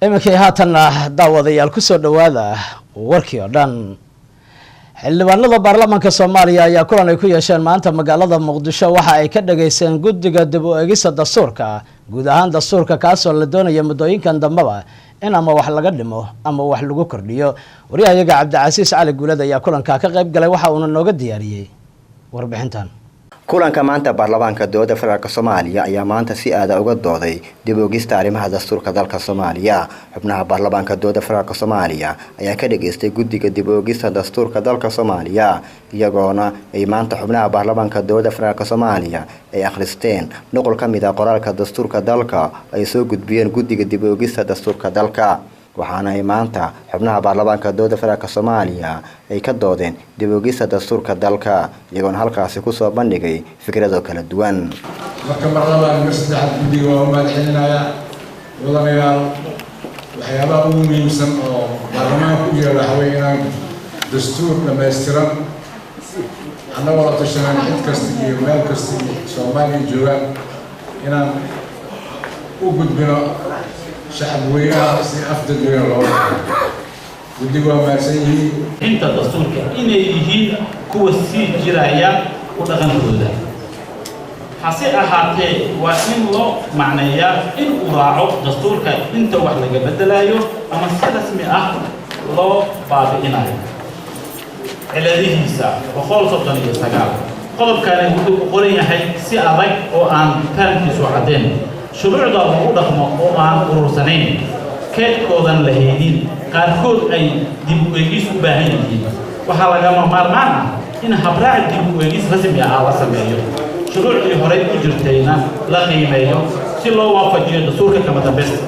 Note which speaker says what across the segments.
Speaker 1: Iminkii haatanna, daawadayaal, kusoo dhowaada warkii oo dhan. Xildhibaanada baarlamaanka Soomaaliya ayaa kulan ay ku yeesheen maanta magaalada Muqdisho waxa ay ka dhageysteen guddiga dib u eegista dastuurka, guud ahaan dastuurka, kaasoo la doonaya muddooyinkan dambeba in ama wax laga dhimo ama wax lagu kordhiyo. Waryahayaga Cabdicasiis Cali Guulad ayaa kulankaa ka qayb galay, waxa uuna nooga diyaariyey warbixintan.
Speaker 2: Kulanka maanta baarlamaanka Dowladda Federaalk Soomaaliya ayaa maanta si aada uga dooday dib u eegista arrimaha dastuurka dalka Soomaaliya. Xubnaha baarlamaanka Dowladda Federaalk Soomaaliya ayaa ka dhageystay guddiga dib u eegista dastuurka dalka Soomaaliya, iyagoona ay maanta xubnaha baarlamaanka Dowladda Federaalk Soomaaliya ay akhristeen nuqul ka mid ah qoraalka dastuurka dalka ay soo gudbiyeen guddiga dib u eegista dastuurka dalka. Waxaana ay maanta xubnaha baarlamaanka Dowladda Federaalk Soomaaliya ay ka doodeen dib u eegista dastuurka dalka, iyagoona halkaasi kusoo bandhigay fikrado kala duwan.
Speaker 3: Marka mar labaad, mar saddexaad, guddiga waa u mahadcelinayaa. Mudanayaal, waxyaabaha ugu muhiimsan oo baarlamaanka u jira waxa weeye inaan dastuur dhammaystiran, annagoo la tashanaan cid kasta iyo meel kasta iyo Soomaaliya joogaan, inaan u gudbino shacab weynaha si af dadweyne looga qaato. Guddiga waa mahadsan yihiin.
Speaker 4: Inta dastuurka inay yihiin kuwa sii jiraya u dhaqankooda, hase ahaatee waa in loo macneeyaa in uu raaco dastuurka inta wax laga beddelayo ama si rasmi ah loo baabi'inayo ciladihiisa. 139 qodobkani wuxuu ku qoran yahay si adag oo aan fahamkiisu caddeyn, shuruucda lagu dhaqmo oo aan urursanayn, keedkoodan la haynin, qaarkood ay dib u eegis u baahan yihiin. Waxaa lagama maarmaan ah in habraac dib u eegis rasmi ah la sameeyo, shuruucdii horey u jirtayna la qiimeeyo si loo waafajiyo dastuurka kama dambaysta.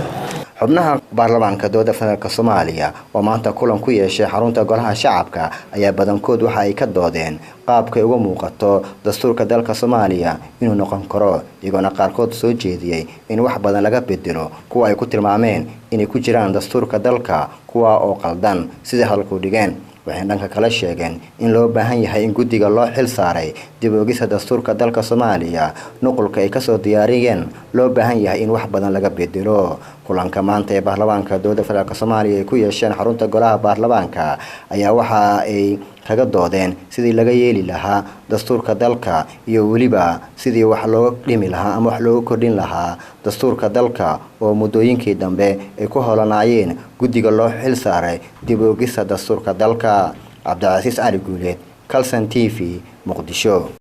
Speaker 2: Xubnaha baarlamaanka Dowladda Federaalk Soomaaliya oo maanta kulan ku yeeshay xarunta Golaha Shacabka ayaa badankood waxa ay ka doodeen qaabkay uga muuqato dastuurka dalka Soomaaliya inuu noqon karo, iyagoona qaarkood soo jeediyey in wax badan laga bedelo kuwa ay ku tilmaameen inay ku jiraan dastuurka dalka, kuwa oo qaldan sida hadalku dhigeen. Waxay dhanka kale sheegeen in loo baahan yahay in guddiga loo xil saaray dib u eegista dastuurka dalka Soomaaliya nuqulka ay kasoo diyaariyeen loo baahan yahay in wax badan laga bedelo. Kulanka maanta ee baarlamaanka Dowladda Federaalk Soomaaliya ay ku yeesheen xarunta golaha baarlamaanka ayaa waxa ay kaga doodeen sidii laga yeeli lahaa dastuurka dalka iyo weliba sidii wax looga dhimi lahaa ama wax looga kordhin lahaa dastuurka dalka oo muddooyinkii dambe ay ku holanaayeen guddiga loo xil saaray dib u eegista dastuurka dalka. Cabdicasiis Cali Guuleed, Calson TV, Muqdisho.